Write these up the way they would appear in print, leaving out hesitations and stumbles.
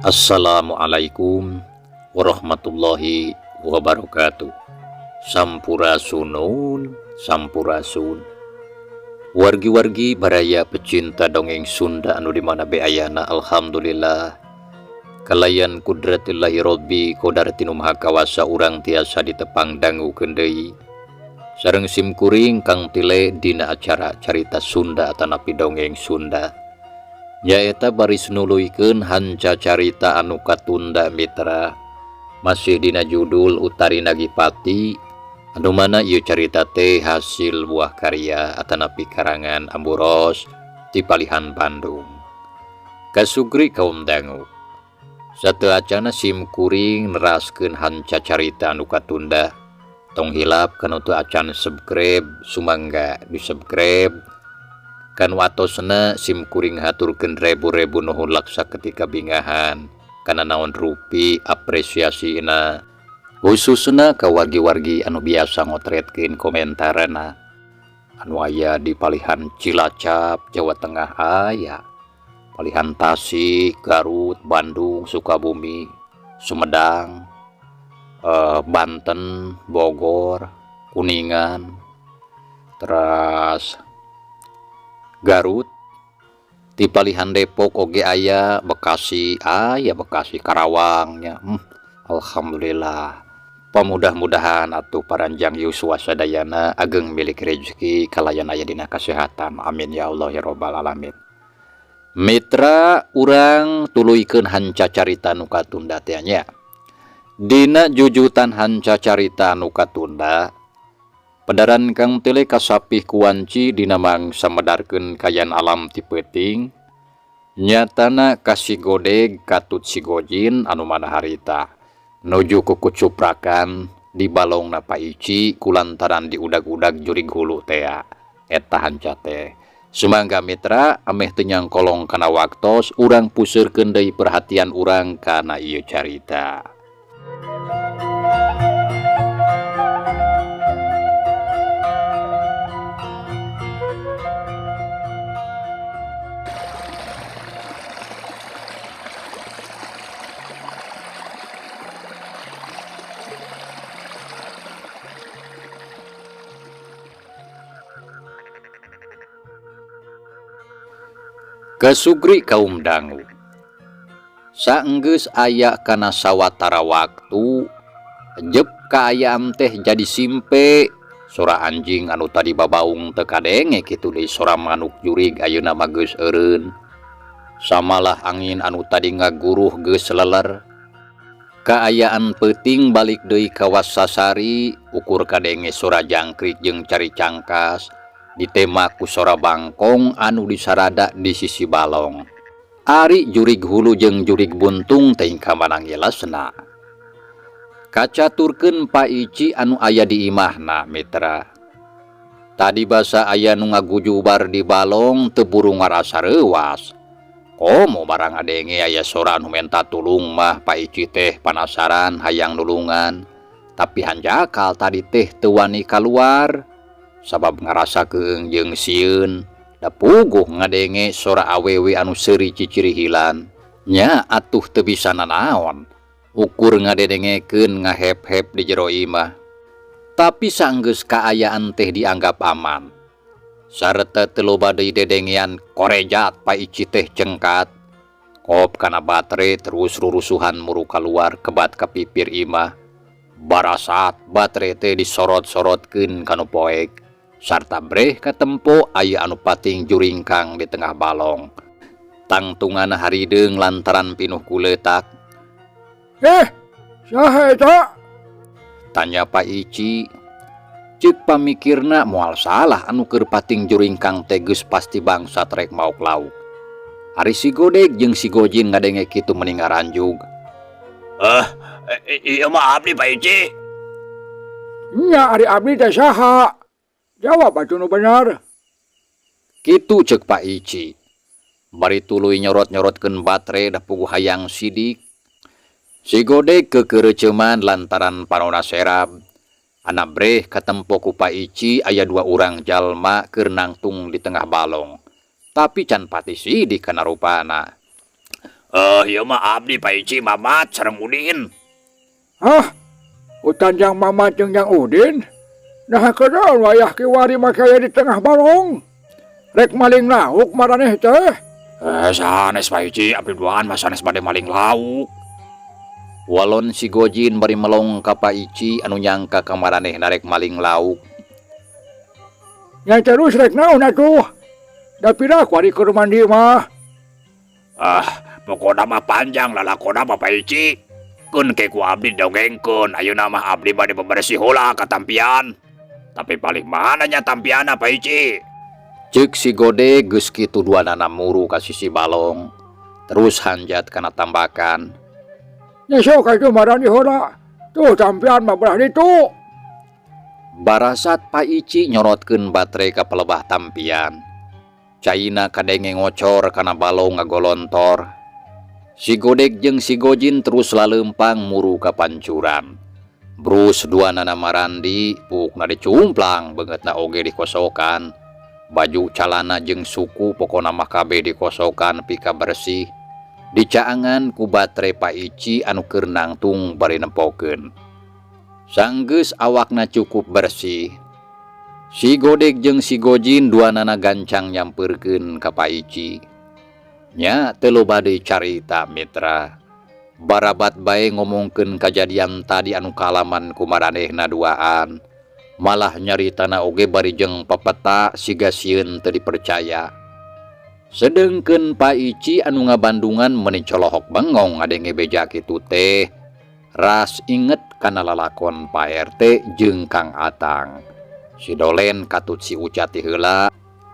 Assalamualaikum warahmatullahi wabarakatuh. Sampurasunun, sampurasun. Wargi-wargi baraya pecinta dongeng Sunda anu di mana be ayana, alhamdulillah kalayan kudratillahi robbi kodarti nu maha kawasa urang tiasa ditepang dangukeun deui sareng simkuring Kang Tile dina acara carita Sunda atanapi dongeng Sunda. Nyaeta baris nuluykeun hanca carita anu katunda, mitra, masih dina judul Utari Nagipati, anu mana ieu carita teh hasil buah karya atanapi karangan Amburos ti palihan Bandung. Kasugri kaum dangu, sateuacana sim kuring neraskeun hanca carita anu katunda, tong hilap kanu teu acan subscribe, sumangga di subscribe. Kanu atosna sim kuring haturkeun rebu-rebu nuhun laksa ketika bingahan kana naon rupi apresiasina, khususna ka wargi-wargi anu biasa ngotretkeun komentarna anu aya di palihan Cilacap, Jawa Tengah, aya palihan Tasik, Garut, Bandung, Sukabumi, Sumedang, Banten, Bogor, Kuningan, teras Garut, di palihan Depok oge aya, Bekasi aya, Bekasi, Karawangnya. Alhamdulillah, pamudah-mudahan atuh paranjang yuswa sadayana ageng milik rezeki kalayan aya dina kesehatan. Amin ya Allah ya robbal alamin. Mitra, urang tuluykeun hanca carita nu katunda teh nya. Dina jujutan hanca carita anu katunda, pedaran Kang Tile kasapih kuanci dina mangsa medarkeun kaayaan alam ti peuting, nyatana kasih godeg katut si Gojin anu mana harita nuju kukucuprakan di balongna Pa Ici kulantaran diudag-udag jurig hulu tea. Eta hanca teh. Sumangga mitra, ameh teu nyangkolong kana waktos, urang puseurkeun deui perhatian urang kana ieu carita. Kasugri kaum dangu, saenggeus aya kana sawatara waktu jep kaayaan teh jadi simpe. Sora anjing anu tadi babaung teu kadenge kitu deui, sora manuk jurig ayeuna mah geus eureun, samalah angin anu tadi ngaguruh geus leler. Kaayaan peuting balik deui ka wasasari, ukur kadenge sora jangkrik jeung cari cangkas ditema ku sora bangkong anu disarada di sisi balong. Ari jurig hulu jeung jurig buntung teh kamanang jelasna. Kacaturkeun Pa Ici anu aya di imahna, mitra. Tadi basa aya nu ngagujubar di balong, teu buru ngarasa reuwas. Komo barang ngadenge aya sora anu menta tulung mah Pa Ici teh panasaran hayang nulungan. Tapi hanjakal tadi teh teu wani kaluar sabab ngarasa keung jeung sieun. Da puguh ngadenge sora awewe anu seuri cicirihilan. Nya atuh teu bisa nanaon, ukur ngadedengekeun ngahep-hep di jero imah. Tapi sanggeus kaayaan teh dianggap aman sareta teu loba deui dedengean korejat, Pa Ici teh cengkat kop kana baterai terus rurusuhan muru kaluar kebat ka pipir imah. Barasat baterai teh disorot-sorotkeun kanu poek. Sarta breh katempo aya anu pating juringkang di tengah balong. Tangtungan harideung lantaran pinuh ku leutak. Eh, saha eta? Tanya Pak Ici. Ceuk pamikirna moal salah anu keur pating juringkang teh geus pasti bangsat rek maok lauk. Ari si Godeg jeung si Gojin ngadenge kitu meni ngaranjug. Eh, ieu mah abdi, Pak Ici. Nya ari abdi teh saha? Jawab atuh nu bener. Kitu ceuk Pak Ici. Bari tuluy nyorot-nyorotkeun batre da puguh hayang sidik. Si Godeg kekereuceuman lantaran panona serab. Anabreh katempo ku Pak Ici aya dua urang jalma keur nangtung di tengah balong. Tapi can pati sidik kana rupana. Eh, ieu mah abdi, Pak Ici, Mamat sareng Udin. Hah? Utan jang Mamat jeung jang Udin? Nah kunaon wayah kiwari make aya di tengah balong? Rek maling lauk maraneh teh? Eh, sanes, Pak Ici, abdi duaan mah sanes bade maling lauk. Walon si Gojin bari melong ka Pak Ici anu nyangka ka maranehna rek maling lauk. Nya terus rek naon atuh? Da piraku ari keur mandi mah. Ah, pokona mah panjang lalakona mah, Pak Ici. Keun ke ku abdi dongengkeun, ayeuna mah abdi bade bebersih heula ka tampian. Tapi paling mana nya tampianna, Pak Ici? Ceuk si Godeg geus kitu duanana muru ka sisi balong. Terus hanjat kana tambakan. Nya sok atuh marandi heula. Tuh tampian mah belah ditu. Barasat Pak Ici nyorotkeun batre ka pelebah tampian. Caina kadenge ngocor kana balong ngagolontor. Si Godeg jeung si Gojin terus laleumpang muru ka pancuran. Brus duanana marandi, puukna dicumplang, beungeutna oge dikosokan. Baju calana jeung suku pokona mah kabeh dikosokan pika bersih. Dicaangan ku batre Pak Ici anu keur nangtung bari nempokeun. Sanggeus awakna cukup bersih. Si Godeg jeung si Gojin duanana gancang nyampeurkeun ka Pak Ici. Nya teu loba deui carita, mitra. Barabat bae ngomongkeun kajadian tadi anu kaalaman ku maranehna duaan. Malah nyaritana oge bari jeung pepeta siga sieun teu dipercaya. Sedengkeun Pak Ici anu ngabandungan meni colohok bengong ngadenge beja kitu teh. Ras inget kana lalakon Pak RT jeung Kang Atang. Si Dolen katut si Uca ti heula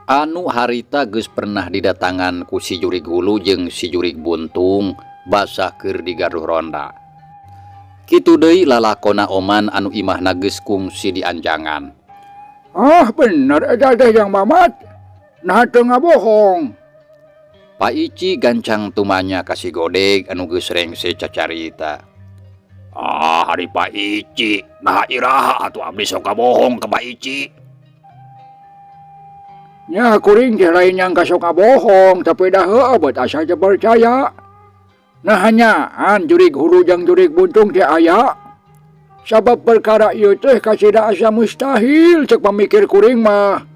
anu harita geus pernah didatangan ku si jurig hulu jeung si jurig buntung basa keur digaduh ronda. Kitu deui lalakona Oman anu imahna geus kungsi di anjangan. Ah, bener eta teh jang Mamat. Nah teu ngabohong. Pak Ici gancang tumanya ka si Godeg anu geus rengse cacarita. Ah, ari Pak Ici, nah iraha atuh abdi sok kabohong ka Pak Ici. Nya kuring teh lain nyangka sok ngabohong, tapi dah heueuh beut asa teu percaya. Nah hanyaan jurig hulu jeung jurig buntung teh aya. Sabab perkara ieu teh kasida asa mustahil ceuk pamikir kuring mah.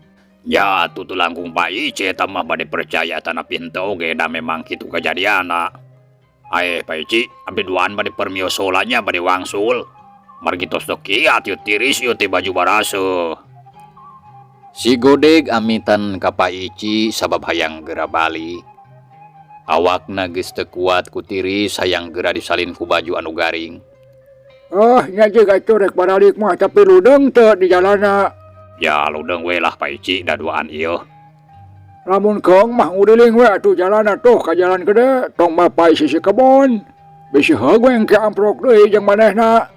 Ya atuh teu langkung Pak Ici eta mah bade percaya tanapi henteu oge da memang kitu kajadianna. Ae Pak Ici, abdi duaan bade permios heula nya, bade wangsul. Margi tos teu kiat ieu tiris ieu teh baju baraseuh. Si Godeg amitan ka Pak Ici sabab hayang geura balik. Awakna geus teu kuat ku tiris hayang geura disalin ku baju anu garing. Ah, nya jeung atuh rek baralik mah tapi ludeung teu di jalana. Ya ludeung we lah, Pak Ici, da duaan ieu. Lamun keung mah nguriling we atuh jalana tuh ka jalan gede tong mapay sisi kebon. Bisi heug we engke amprok deui jeung manehna.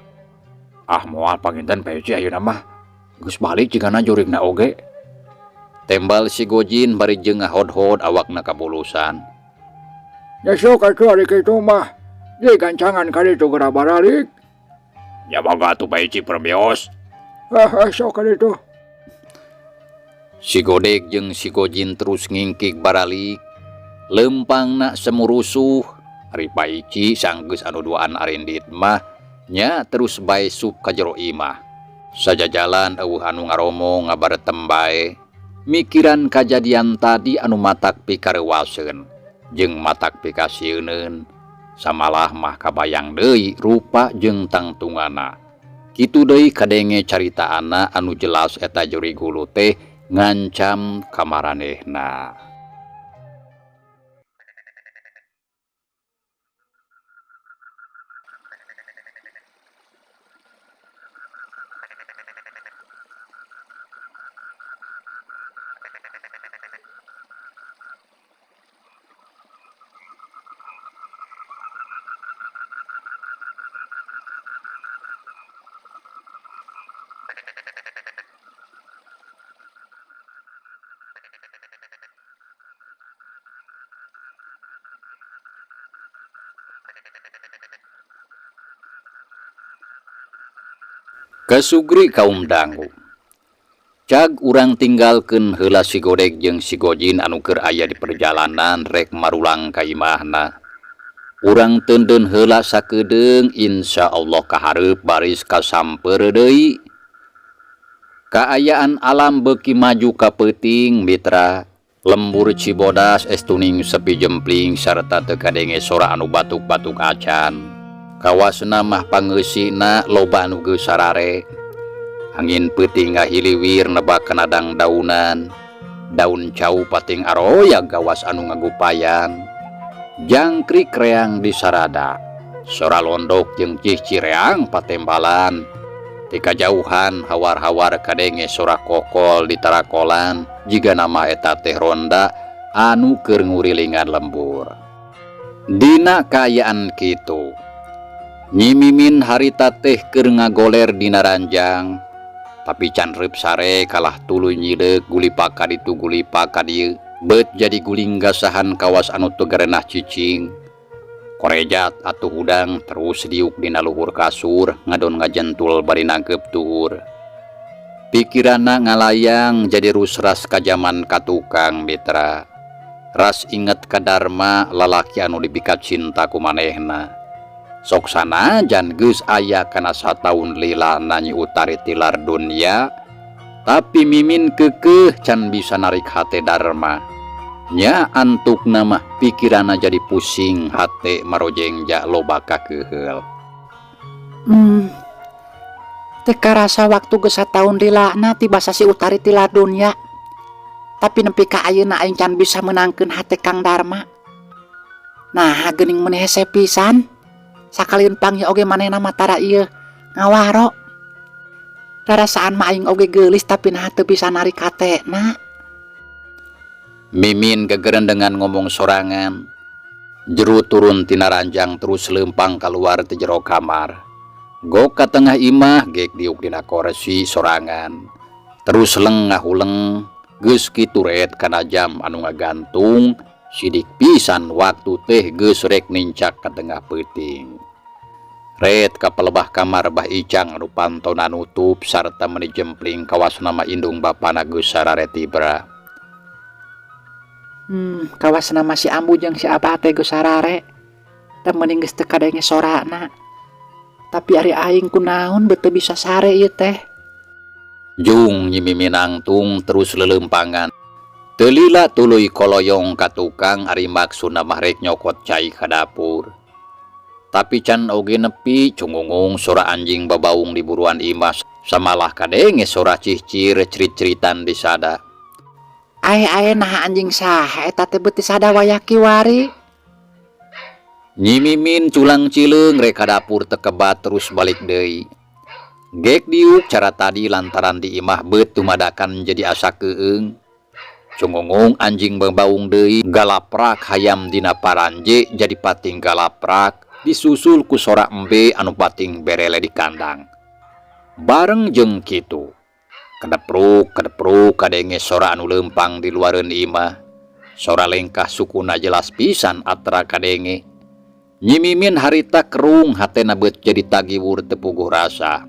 Ah, moal panginten, Pak Ici, ayeuna mah. Geus balik jigana jurigna oge. Tembal si Gojin bari jeung ngahod-hod awakna kabulusan. Ya sok atuh ari kitu mah. Ye gancangan ka ditu geura baralik. Ya mangga atuh, Pak Ici, permios. Ah, sok ka ditu. Si Godeg jeung si Gojin terus ngingkik baralik. Lempangna semurusuh. Ari Pak Ici sanggeus anu duaan arindit mah nya terus bae sup ka jero imah. Sajajalan eueuh anu ngaromong ngabaretem bae. Mikiran kajadian tadi anu matak pikareuwaseun jeung matak pikasieuneun. Samalah mah kabayang deui rupa jeung tangtungana. Kitu deui kadenge caritaanna anu jelas eta jurig hulu teh ngancam ka maranehna. Kasugri kaum dangu. Cag urang tinggalkeun heula si Godeg jeung si Gojin anu keur aya di perjalanan rek marulang ka imahna. Urang teundeun heula sakedeung insyaallah kahareup baris kasamper deui. Kaayaan alam beuki maju ka peuting mitra. Lembur Cibodas estuning sepi jempling sarta teu kadenge sora anu batuk-batuk acan. Kawasna mah pangeusina loba anu geus sarare. Angin peuting ngahiliwir nebak kana dangdaunan. Daun cau pating aroya gawas anu ngagupayan. Jangkrik reang disarada. Sora londok jeung cihcireang patembalan. Ti kajauhan hawar-hawar kadenge sora kokol di tarakolan jiga nama eta teh ronda anu keur ngurilingan lembur. Dina kaayaan kitu Nyi Mimin harita teh keur ngagoler dina ranjang, tapi can reup sare kalah tuluy nyileuk gulipak ka ditu gulipak ka dieu, beut jadi guling gasahan kawas anu teu garenah cicing. Korejat atuh hudang terus diuk dina luhur kasur ngadon ngajentul bari nangkeup tuur. Pikiranna ngalayang jadi rusras ka jaman ka tukang mitra. Ras inget ka Darma lalaki anu dipikat cinta ku manehna. Sok sanajan geus aya kana sataun lila Nyi Utari tilar dunya, tapi Mimin keukeuh can bisa narik hate Darma. Nya antukna mah pikiranna jadi pusing hate marojengja loba kakeuheul. Teu karasa waktu geus sataun lilana tiba si Utari tilar dunya. Tapi nepi ka ayeuna aing can bisa meunangkeun hate Kang Darma. Nah, geuning meuni hese pisan. Sakalieun panggih oge manehna mah tara ieu ngawaro. Rarasaan mah aing oge geulis tapi nah teu bisa narik hatena. Mimin gegerendengan ngomong sorangan. Jeru turun tina ranjang terus leumpang kaluar ti jero kamar. Gok ka tengah imah gek diuk dina korsi sorangan. Terus leng ngahuleng geus kitu ret kana jam anu ngagantung. Sidik pisan waktu teh geus rek nincak ka tengah peuting. Ret ka pelebah kamar Bah Icang anu pantona nutup sarta meuni jempling kawas nama indung bapana geus sarare tibra. Kawas nama si Ambu jeung si Abah teh geus sarare. Da meuning geus teu kadenge sorana. Tapi ari aing kunaon beuh teu bisa sare ieu teh. Jung Nyi Mimin nangtung terus leuleumpangan. Teu lila tuluy koloyong ka tukang ari maksudna mah rek nyokot cai ka dapur. Tapi can oge nepi cungungung sora anjing babaung di buruan imah samalah kadenge sora cihcir cerit-ceritan di sada. Ae-ae naha anjing saha eta teh beuti sada wayah kiwari. Nyi Mimin culang cileung rek ka dapur tekebat terus balik deui. Gek diuk cara tadi lantaran di imah beut dumadakan jadi asa keung. Cungungung anjing babaung deui galaprak hayam dina paranje jadi pating galaprak disusul ku sora embe anu pating berele di kandang. Bareng jeung kitu kedepruk kedepruk kadenge sora anu leumpang di luareun imah. Sora lengkah sukuna jelas pisan atra kadenge. Nyi Mimin harita kerung hatena beut jadi tagiwur teu puguh rasa.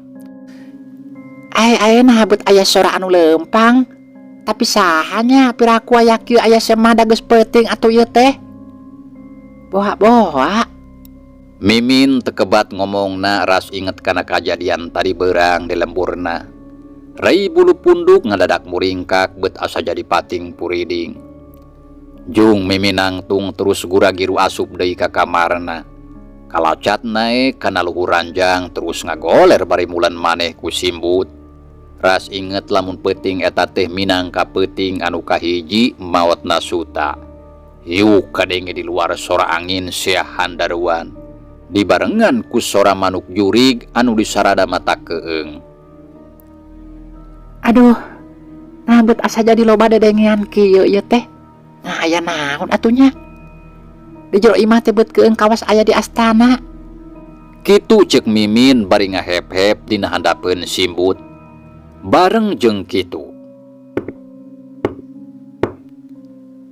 Ae-ae nah beut aya sora anu leumpang. Tapi sahanya piraku aya kieu aya semah da geus peuting atuh ieu teh. Boha-boha. Mimin tekebat ngomongna ras inget kana kajadian tadi beurang di lemburna. Rei bulu punduk ngadadak muringkak bet asa jadi pating puriding. Jung Mimin nangtung terus guragiru asup deui ka kamarna. Kalacat naek kana luhur ranjang terus ngagoler bari mulan maneh ku simbut. Ras inget lamun peuting eta teh minangka peuting anu kahiji maotna Suta. Hiuk kadenge di luar sora angin seah handaruan. Dibarengan ku sora manuk jurig anu disarada mata keeng. Aduh, nah bet asa jadi loba dedengean kieu ieu teh. Nah aya naon atuh nya? Di jero imah teh beut keung kawas aya di astana. Kitu cek Mimin bari ngahep-hep dina handapeun simbut. Bareng jeung kitu.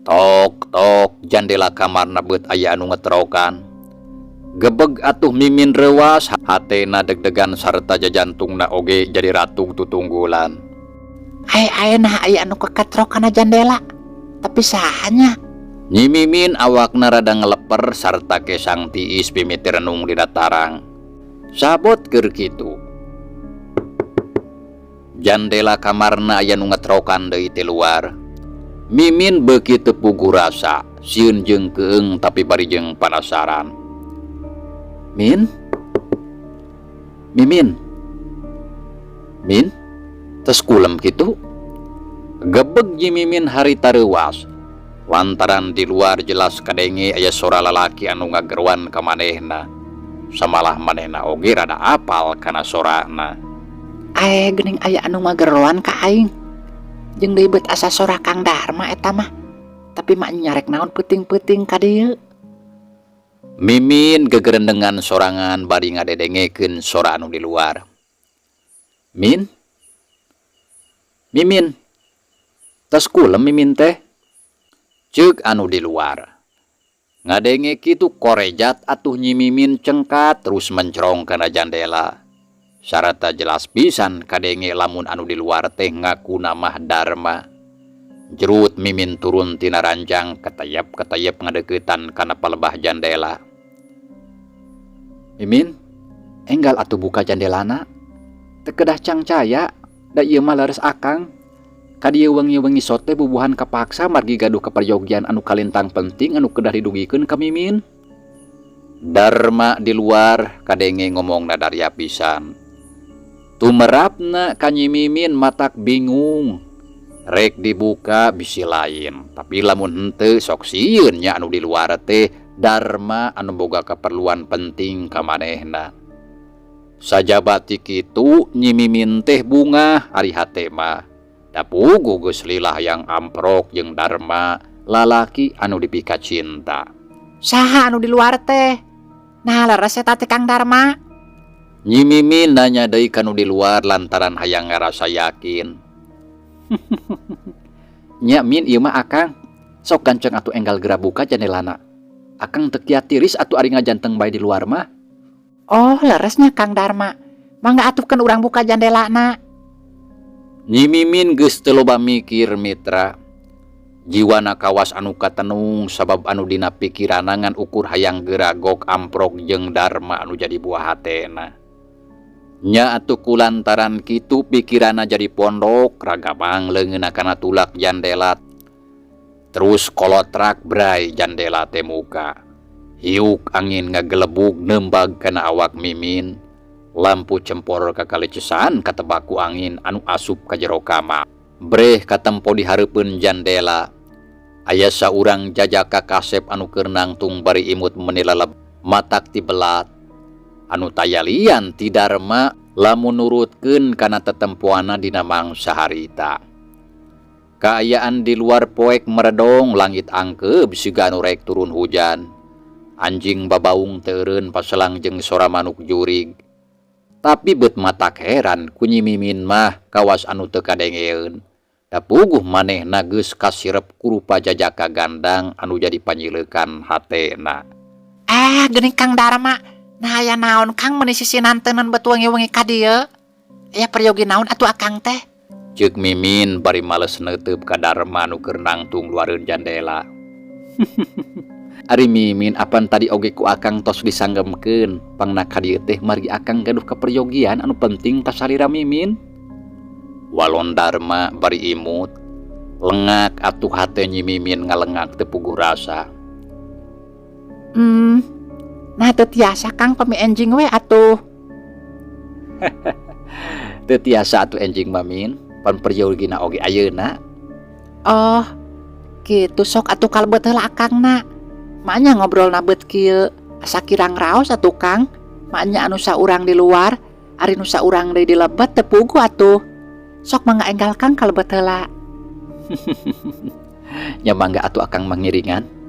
Tok tok jandela kamarna beut aya anu ngetrokan. Gebeg atuh Mimin reuwas, hatena deg-degan sarta jajantungna oge jadi ratug tutunggulan. Ai ai nah aya anu kekatrok kana jandela. Tapi saha nya? Nyi Mimin awakna rada ngeleper sarta kesang tiis mimiti renung dina tarang. Sabot keur kitu. Jandela kamarna aya nu ngetrokan deui ti luar. Mimin beuki teu puguh rasa, sieun jeung keung tapi bari jeung panasaran. Min? Mimin? Min? Tes kulem kitu? Gebeg Nyi Mimin harita reuwas. Lantaran di luar jelas kadenge aya sora lalaki anu ngageruan ka manehna. Samalah manehna oge rada apal kana sorana. Ae geuning aya anu ngageroan ka aing. Jeung deui beut asa sora Kang Darma eta mah. Tapi mah nyarek naon peuting-peuting ka dieu. Mimin gegerendengan sorangan bari ngadedengekeun sora anu di luar. Min? Mimin? Tos kulem Mimin teh? Ceuk anu di luar. Ngadenge kitu korejat atuh Nyi Mimin cengkat terus mencrong kana jandela. Sarata jelas pisan kadenge lamun anu di luar teh ngaku namah Darma. Jerut Mimin turun tina ranjang ketayap-ketayap ngadeuketan kana palebah jandela. Mimin, enggal atuh buka jandelana. Teu kedah cangcaya, da ieu mah leres akang. Ka dieu wengi-wengi sote bubuhan kapaksa margi gaduh kaperyogian anu kalintang penting anu kedah didugikeun ka Mimin. Darma di luar kadenge ngomongna daria pisan. Tumerapna ka Nyi Mimin matak bingung. Rek dibuka bisi lain, tapi lamun henteu sok sieun nya anu di luar teh Darma anu boga keperluan penting ka manehna. Sajaba ti kitu Nyi Mimin teh bungah ari hate mah. Da puguh geus lila hayang amprok jeung Darma, lalaki anu dipika cinta. Saha anu di luar teh? Nah leres eta teh Kang Darma. Nyi Mimin nanya deui ka nu di luar lantaran hayang ngarasa yakin. Nya Min ieu mah akang. Sok gancang atuh enggal geura buka jandelana. Akang teu kiat tiris atuh ari ngajanteng bae di luar mah. Oh leresnya Kang Darma. Mangga atuh keun urang buka jandelana. Nyi Mimin geus teu loba mikir mitra. Jiwana kawas anu katenung sabab anu dina pikiranna ngan ukur hayang geura gok amprok jeung Darma anu jadi buah hatena. Nya atuh kulantaran kitu pikiranna jadi pondok ragabang leungeunna kana tulak jandela. Terus kolotrak bray jandela teh muka. Hiuk angin ngagelebug nembag kana awak Mimin. Lampu cempor kakalicesan katebak ku angin anu asup ka jero kamar. Breh katempo di hareupeun jandela. Aya saurang jajaka kasep anu keur nangtung bari imut meuni laleb matak tibelat. Anu tayalian ti Darma lamun nurutkeun kana tetempoanna dina mangsa harita. Kaayaan di luar poek meredong langit angkeub siga anu rek turun hujan. Anjing babaung teu eureun paselang jeung sora manuk jurig. Tapi beut matak heran ku Nyi Mimin mah kawas anu teu kadengeeun. Da puguh manehna geus kasirep ku rupa jajaka gandang anu jadi panyileukan hatena. Ah, geuning Kang Darma. Nah aya naon Kang meuni sisinanteunan bet wengi-wengi ka dieu? Aya peryogi naon atuh akang teh? Ceuk Mimin bari males neuteup ka Darma nu keur nangtung luareun jandela. Ari Mimin apan tadi oge ku akang tos disanggemkeun pangna ka dieu teh margi akang gaduh kaperyogian anu penting ka salira Mimin. Walon Darma bari imut, lengak atuh hate Nyi Mimin ngalengak teu puguh rasa. Nah teu tiasa Kang pami enjing we atuh. Teu tiasa atuh enjing mah Min, pan perjogina oge ayeuna. Oh, kitu sok atuh kalebet heula akangna. Maenya ngobrolna beut kieu, asa kirang raos atuh Kang. Maenya anu saurang di luar, ari nu saurang deui di lebet teu puguh atuh. Sok mangga enggal Kang kalebet heula. Nya mangga atuh akang mah ngiringan.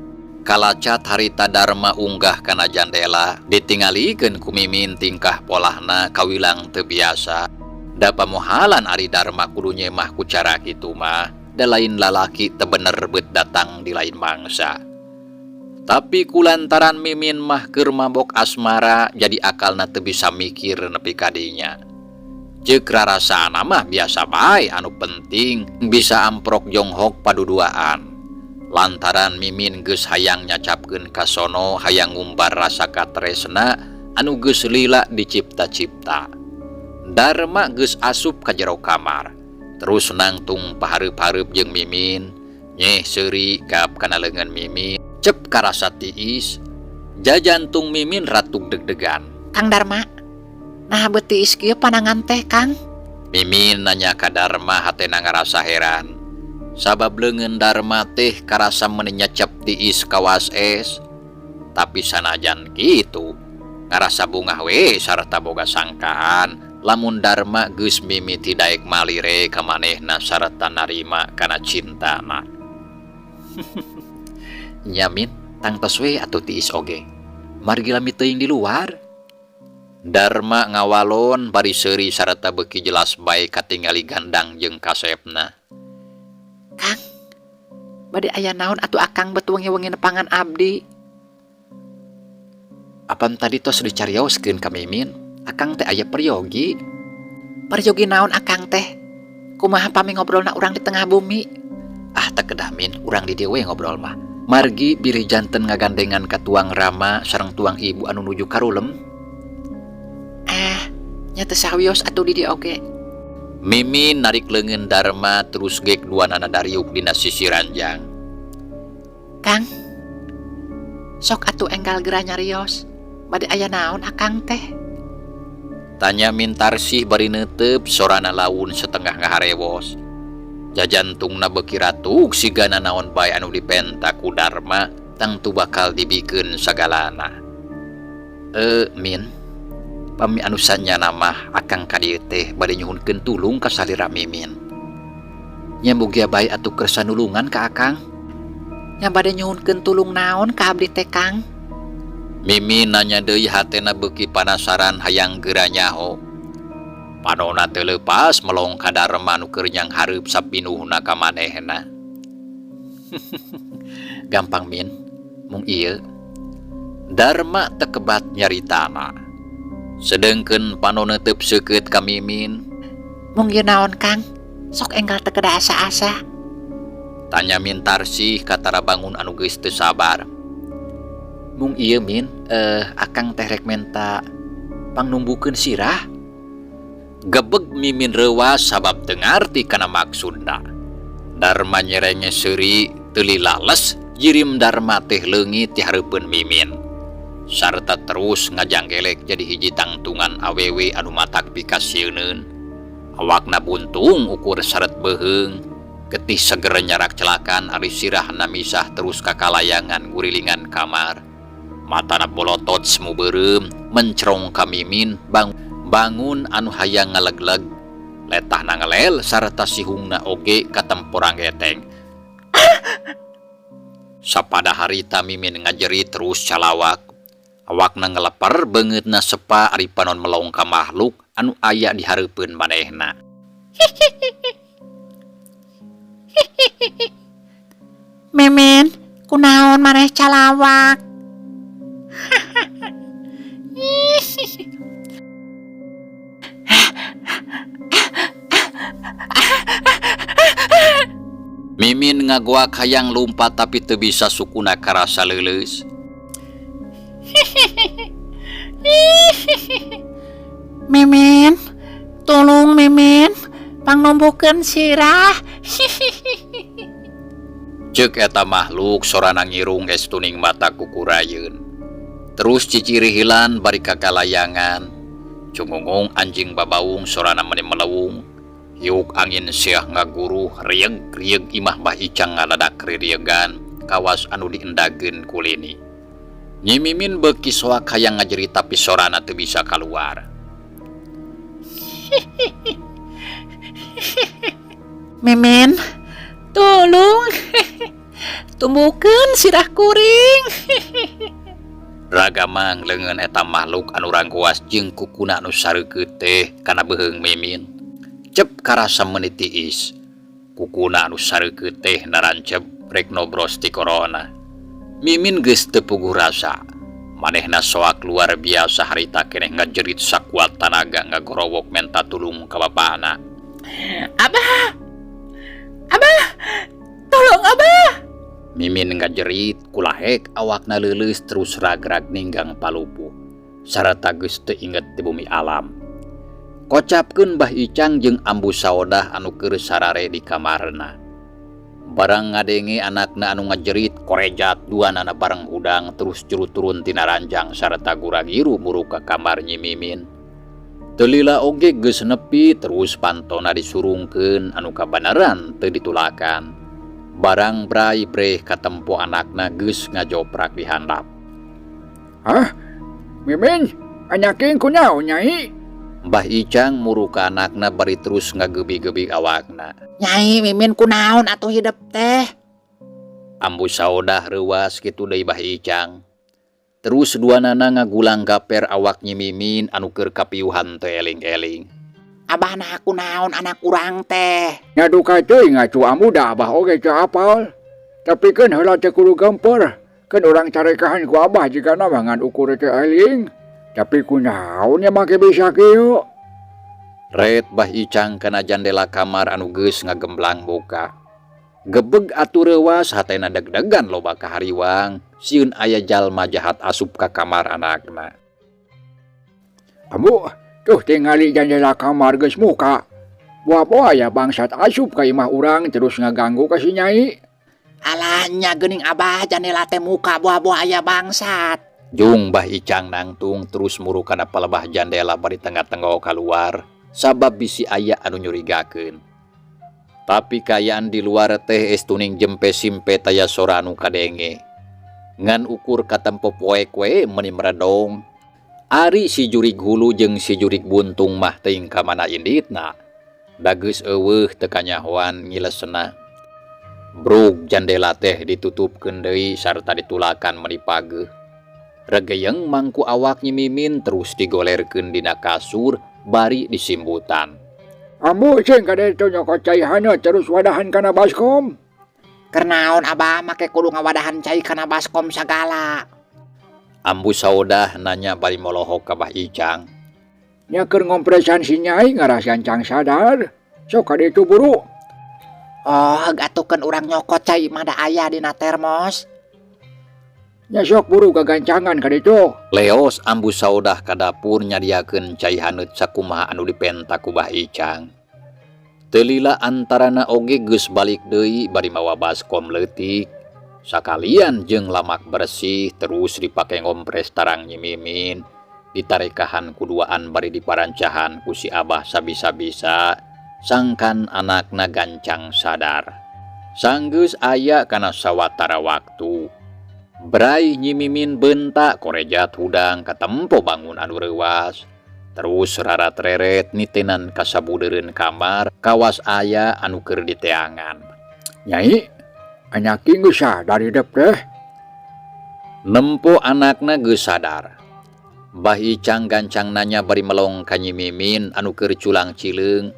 Kalacat harita Darma unggah kana jandela, ditingalikeun ku Mimin tingkah polahna kawilang teu biasa. Da pamohalan ari Darma kudu nyemah ku cara kitu mah, da lain lalaki teu bener beut datang di lain mangsa. Tapi kulantaran Mimin mah keur mabok asmara jadi akalna teu bisa mikir nepi ka dinya. Ceuk rarasana mah biasa bae anu penting bisa amprok jonghok paduduaan. Lantaran Mimin geus hayang nyacapkeun ka sono hayang ngumbar rasa katresna anu geus lila dicipta-cipta. Darma geus asup ka jero kamar, terus nangtung pahareup-hareup jeung Mimin, nyeh seuri gap kana leungeun Mimin, cep karasa tiis, jajantung Mimin ratug deg-degan. Kang Darma, nah beut tiis kieu panangan teh Kang? Mimin nanya ka Darma hatena ngarasa heran. Sabab leungeun Darma teh karasa meuni nyecep tiis kawas es. Tapi sanajan kitu, ngarasa bungah we sarta boga sangkaan lamun Darma geus mimiti daek malire ka manehna sarta narima kana cintana. Nya Min, tangtos we atuh tiis oge. Margi lami teuing di luar. Darma ngawalon bari seuri sarta beuki jelas bae katingali gandang jeung kasepna. Kang, bade aya naon atuh akang bet wengi-wengi nepangan abdi? Apan tadi tos dicarioskeun ka Mimin, akang teh aya peryogi. Peryogi naon akang teh? Kumaha pami ngobrolna urang di tengah bumi? Ah teu kedah Min, urang di dieu we ngobrol mah. Margi bilih janten ngagandengan ka tuang Rama sareng tuang ibu anu nuju karulem. Ah, nya teu sawios atuh di dieu oge. Mimin narik leungeun Darma terus gek duanana dariuk dina sisi ranjang. Kang, sok atuh enggal geura nyarios. Bade aya naon akang teh? Tanya Mintarsih bari neuteup sorana laun setengah ngaharewos. Jajantungna beuki ratug sigana naon bae anu dipenta ku Darma tangtu bakal dibikeun sagalana. Min, pami anu sanyana mah akang ka dieu teh bade nyuhunkeun tulung ka salira Mimin. Nya mugia bae atuh kersa nulungan ka akang. Nya bade nyuhunkeun tulung naon ka abdi teh Kang? Mimin nanya deui hatena beuki panasaran hayang geura nyaho. Panona teu leupas melong ka Darma nu keur nyanghareup sapinuhna ka manehna. Gampang Min, mung ieu. Darma teu kebat nyaritana. Sedengkeun panon neuteub seukeut ka Mimin. Mung ieu naon Kang? Sok enggal teu kedah asa-asa. Tanya Mintarsih katara bangun anu geus teu sabar. Mung ieu Min, akang teh rek menta pangnumbukeun sirah. Gebeg Mimin reuwas sabab teu ngarti kana maksudna. Darma nyerenge seuri teu lilales jirim Darma teh leungit ti hareupeun Mimin. Sarta terus ngajanggelek jadi hiji tangtungan awewe anu matak pikasieuneun. Awakna buntung ukur saret beuheung, getih seger nyarak celakan ari sirahna misah terus kakalayangan gurilingan kamar. Matana bolotot semu beureum mencrong ka Mimin bangun anu hayang ngalegleg. Letahna ngelel sarta sihungna oge katemporang geteng. Sapada harita Mimin ngajeri terus calawak. Awakna ngeleper beungeutna sepa ari panon melong ka makhluk anu aya di hareupeun manehna. Mimin, kunaon maneh calawak? Mimin ngagoak hayang lumpat tapi teu bisa sukuna karasa leuleus. Mimin, tolong Mimin, pangnumbukeun sirah. Ceuk eta makhluk sorana ngirung estuning mata kukurayeun. Terus cicirihilan bari kakalayangan. Cungungung anjing babaung sorana meni melewung. Hiuk angin siah ngaguruh rieg-rieg imah Mbah Icang ngaladak ririegan kawas anu diendageun ku Lini. Nyi Mimin beuki soak hayang ngajerit tapi sorana teu bisa kaluar. Mimin, tulung. Tumbukeun sirah kuring. Ragamang leungeun eta makhluk anu rangkuas jeung kukuna anu sareukeut teh kana beuheung Mimin. Cep karasa meuni tiis. Kukuna anu sareukeut teh narancep rek nobros ti korona. Mimin geus teu puguh rasa. Manehna soak luar biasa harita keneh ngajerit sakuat tanaga ngagorowok menta tulung ka bapana. Abah! Abah! Tolong Abah! Mimin ngajerit kulahek awakna leuleus terus ragrag ninggang palupuh. Sarata geus teu inget di bumi alam. Kocapkeun Mbah Icang jeung Ambu Saodah anu keur sarare di kamarna. Barang ngadenge anakna anu ngajerit korejat duanana bareng hudang terus juru turun tina ranjang sarta guragiru muru ka kamar Nyi Mimin. Teu lila oge geus nepi terus pantona disurungkeun anu kabanaran teu ditulakan. Barang bray breh katempo anakna geus ngajoprak di handap. Hah? Mimin, anyaking kunaon Nyai? Mbah Icang muru ka anakna bari terus ngagebi-gebi awakna. Nyai Mimin kunaon atuh hidep teh? Ambu Saodah reuas kitu deui Mbah Icang. Terus duanana ngagulang gaper awak Nyi Mimin anu keur kapiuhan teu eling-eling. Abah nah kunaon anak urang teh? Nya duka teuing atuh ambu da abah oge teu apal. Tapi keun heula teu kudu gemper. Keun urang carekahan ku abah jigana mah ngan ukur teu eling. Tapi kunaon nya make bisa kieu? Ret Bah Icang kana jandela kamar anu geus ngagemblang muka. Gebeg atuh reuwas hatena deg-degan loba kahariwang, sieun aya jalma jahat asup ka kamar anakna. Ambu, tuh tingali jandela kamar geus muka. Boa-boa aya bangsat asup ka imah urang terus ngaganggu ka si Nyai. Alah nya geuning abah jandela teh muka boa-boa aya bangsat. Jung Bah Icang nangtung terus muru kana palebah jandela bari tengah-tengah kaluar sabab bisi aya anu nyurigakeun. Tapi kaayaan di luar teh estuning jempe simpe taya sora anu kadenge. Ngan ukur katempo poek we meuni meredong. Ari si jurig hulu jeung si jurig buntung mah teuing ka mana inditna. Da geus eueuh teu kanyahoan ngilesna. Brug jandela teh ditutupkeun deui sarta ditulakan meuni pageuh. Regeyeng mangku awak Nyi Mimin terus digolerkeun dina kasur bari disimbutan. Ambu cing kaditu nyokot cai haneut terus wadahan kana baskom. Keur naon abah make kudu ngawadahan cai kana baskom sagala? Ambu Saodah nanya bari molohok ka Bah Icang. Nya keur ngompresan si Nyai ngaras gancang sadar. Sok kaditu buru. Oh, atuh keun urang nyokot cai mah da aya dina termos. Nya sok buru gagancangan kaditu. Leos Ambu Saodah ka dapur nyadiakeun cai haneut sakumaha anu dipenta ku Bah Icang. Teu lila antarana oge geus balik deui bari mawa baskom leutik. Sakalian jeung lamak bersih terus dipake ngompres tarang Nyi Mimin. Ditarekahan ku duaan bari diparancahan ku si Abah sabisa-bisa sangkan anakna gancang sadar. Sanggeus aya kana sawatara waktu. Bray Nyi Mimin bentak korejat hudang katempo bangun anu reuwas. Terus rarat-reret nitenan kasabudeureun kamar kawas aya anu keur diteangan. Nyai, anyaki geus sadar hidep teh. Nempo anakna geus sadar. Bah Icang gancang nanya bari melong ka Nyi Mimin anu keur culang cileung.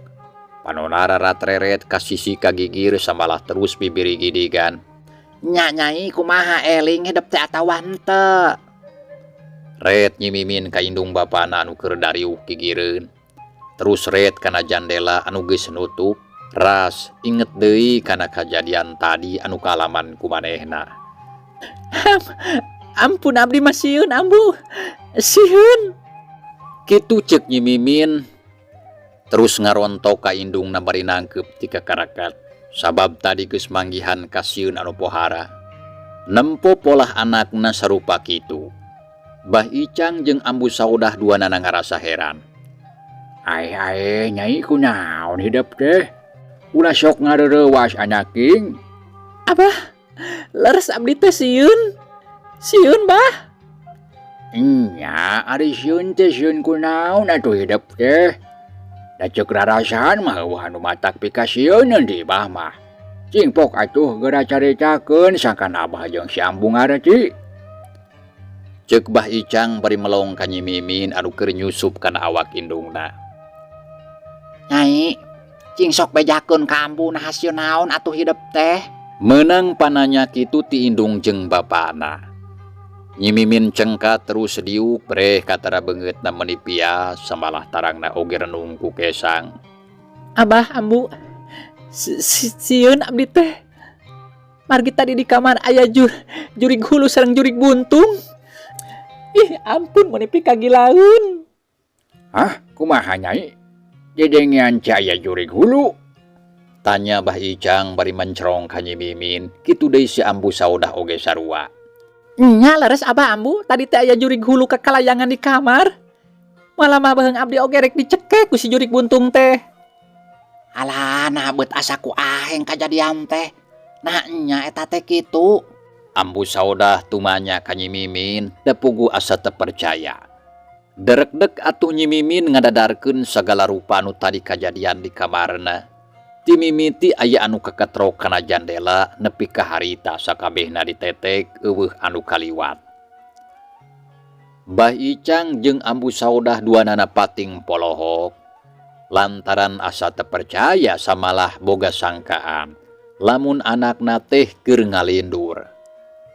Panona rarat-reret ka sisi kagigir samalah terus bibiri gidigan. Nya Nyai kumaha eling hidep teh atawa henteu? Ret Nyi Mimin ka indung bapana anu keur dariuh gigireun. Terus ret kana jandela anu geus nutup. Ras inget deui kana kajadian tadi anu kaalaman ku manehna. Ampun abdi mah sieun ambu. Sieun. Kitu ceuk Nyi Mimin. Terus ngarontok ka indungna bari nangkeup ti kakarakat. Sabab tadi geus manggihan kasieun anu pohara. Nempo polah anakna sarupa kitu. Bah Icang jeung Ambu Saudah duanana ngarasa heran. Ae ae, Nyai, kunaon hidep teh? Ulah sok ngareureuwas, anaking. Abah, leres abdi teh sieun. Sieun, Bah. Nya, ari sieun teh sieun kunaon atuh hidep teh? Da ceuk rarasaan mah euweuh anu matak pikasieuneun di Abah mah. Cing pok atuh geura caritakeun sangkan Abah jeung si Ambu ngareti. Ceuk Bah Icang bari melong ka Nyi Mimin anu keur nyusup kana awak indungna. Nyai, cing sok bejakeun ka Ambu naha sieun naon atuh hidep teh. Meunang pananya kitu ti indung jeung bapana. Nyi Mimin cengkat terus diuk breh katara beungeutna meuni pias, samalah tarangna oge renung ku kesang. Abah, Ambu, sieun abdi teh. Margi tadi di kamar aya jurig hulu sareng jurig buntung. Ih, ampun, meuni pikagilaeun. Hah, kumaha, Nyai? Dedengean cai aya jurig hulu? Tanya Bah Icang bari mencerong ka Nyi Mimin, kitu deui si Ambu Saudah oge sarua. Nya leres, Abah, Ambu, tadi teh aya jurig hulu kekalayangan di kamar. Malah mah beuheung abdi oge rek dicekek ku si jurig buntung teh. Alah, nah beut asa ku aheng kajadian teh. Nah nya eta teh kitu. Ambu Saudah tumanya ka Nyi Mimin, da puguh asa teu percaya. Derekdek atuh Nyi Mimin ngadadarkeun sagala rupa anu tadi kajadian di kamarna. Ti mimiti aya anu kaketrok kana jandela nepi ka harita sakabehna ditetek euweuh anu kaliwat. Bah Icang jeung Ambu Saudah duanana pating polohok lantaran asa teu percaya samalah boga sangkaan lamun anakna teh keur ngalindur.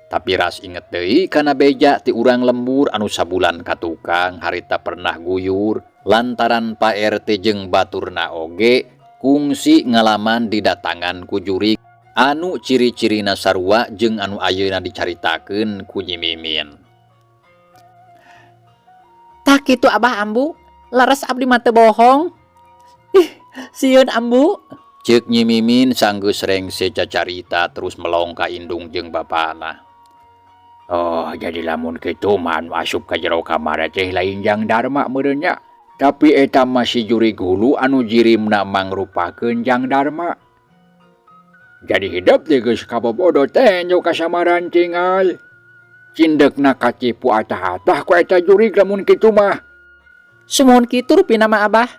Tapi ras inget deui kana beja ti urang lembur anu sabulan ka tukang harita pernah guyur lantaran Pak RT jeung baturna oge kungsi ngalaman didatangan ku jurig anu ciri-cirina sarua jeung anu ayeuna dicaritakeun ku Nyi Mimin. Tah kitu, Abah, Ambu, leres abdi mah teu bohong. Ih, sieun, Ambu. Ceuk Nyi Mimin sanggeus rengse cacarita terus melong ka indung jeung bapana. Oh, jadi lamun kitu mah anu asup ka jero kamar teh lain Jang Darma meureun nya. Tapi eta mah si jurig hulu anu jirimna mangrupakeun Jang Darma. Jadi hidep teh geus kabobodo tenjo kasamaran tinggal. Cindekna katipu atah-atah ku eta jurig lamun kitu mah. Sumuhun kitu rupina mah, Abah.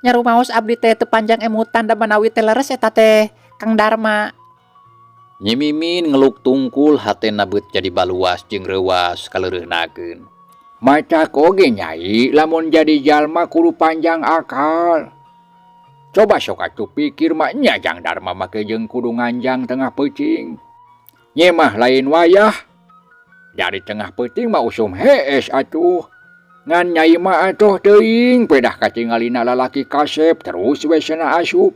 Nya rumaos abdi teh teu panjang emutan da manawi teh leres eta teh Kang Darma. Nyi Mimin ngeluk tungkul, hatena beut jadi baluas jeung reuwas kaleureuhnakeun. Matak oge, Nyai, lamun jadi jalma kudu panjang akal. Coba sok atuh pikir mah nya Jang Darma make jeung kudu nganjang tengah peuting. Nye mah lain wayah. Dari tengah peuting mah usum hees atuh. Ngan Nyai mah atuh teuing pedah katingalina lalaki kasep terus we cenah asup.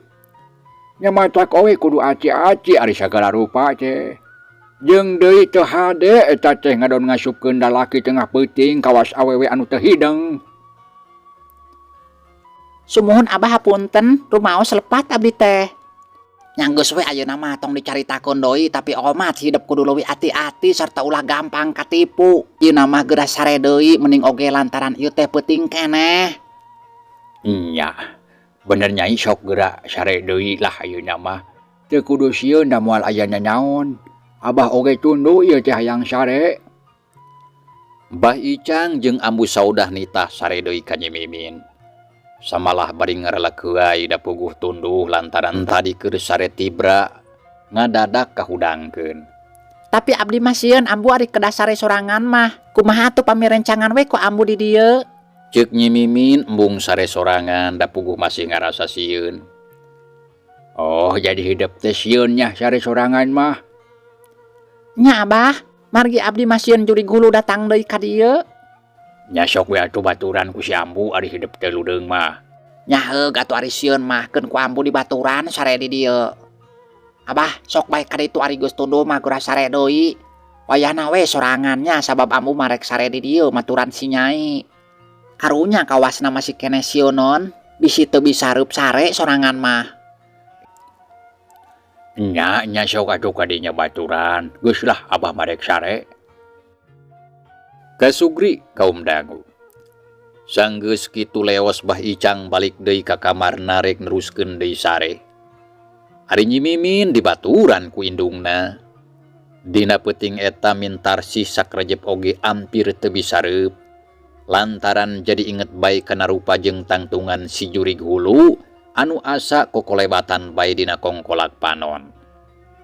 Nya matak oge kudu aci-aci ari sagala rupa teh. Jeung deui teu hade eta teh ngadon ngasupkeun lalaki tengah peuting kawas awewe anu teu hideng. Sumuhun, Abah, hapunten, rumaos lepat abdi teh. Nya geus we ayeuna mah tong dicaritakeun deui, tapi omat hidep kudu leuwih ati-ati sarta ulah gampang katipu. Ieu mah geura sare deui mending oge lantaran ieu teh peuting keneh. Nya, bener, Nyai, sok geura sare deui lah ayeuna mah. Teu kudu sieun da moal aya nanaon. Abah oge tunduh ieu teh hayang sare. Bah Icang jeung Ambu Saudah nitah sare deui ka Nyi Mimin. Samalah bari ngarelek heureuy da puguh tunduh lantaran tadi keur sare tibra ngadadak kahudangkeun. Tapi abdi mah sieun, Ambu, ari kedah sare sorangan mah. Kumaha atuh pami rencangan we ku Ambu di dieu? Ceuk Nyi Mimin embung sare sorangan da puguh masih ngarasa sieun. Oh, jadi hidep teh sieun nya sare sorangan mah. Nya, Abah, margi abdi mah sieun jurig hulu datang deui ka dieu. Nya sok we atuh baturan ku si Ambu ari hidep teh ludeung mah. Nya heug atuh, ari sieun mah keun ku Ambu dibaturan sare di dieu. Abah, sok bae ka ditu, ari geus tunduh mah geura sare deui. Wayahna we sorangan nya, sabab Ambu mah rek sare di dieu maturan si Nyai. Karunya kawasna masih keneh sieunon, bisi teu bisa reup sare sorangan mah. Nya nya sok atuh kadinya baturan. Geus lah, Abah mah rek sare. Kasugri kaum dangu. Sanggeus kitu leos Bah Icang balik deui ka kamarna rek neruskeun deui sare. Ari Nyi Mimin dibaturan ku indungna. Dina peuting eta Mintarsih sakrejep oge ampir teu bisa reup lantaran jadi inget bae kana rupa jeung tangtungan si jurig hulu anu asa kokolebatan bae dina kongkolak panon.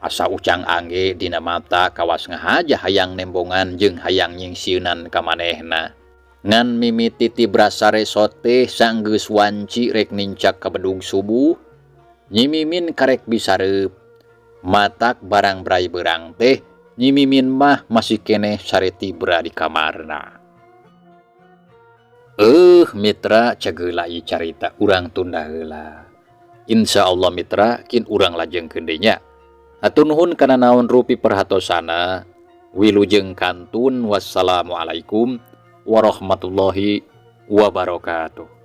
Asa ucang angge dina mata kawas ngahaja hayang nembongan jeung hayang nyingsieunan ka manehna. Ngan mimiti tibra sare teh sanggeus wanci rek nincak ka bedug subuh, Nyi Mimin karek bisa reup. Matak barang brai beurang teh Nyi Mimin mah masih keneh sare tibra di kamarna. Mitra, cageula ieu carita urang tunda heula. Insya Allah, mitra, kin urang lajengkeun deui nya. Hatur nuhun kana naon rupi perhatosana. Wilujeng kantun, wassalamualaikum warahmatullahi wabarakatuh.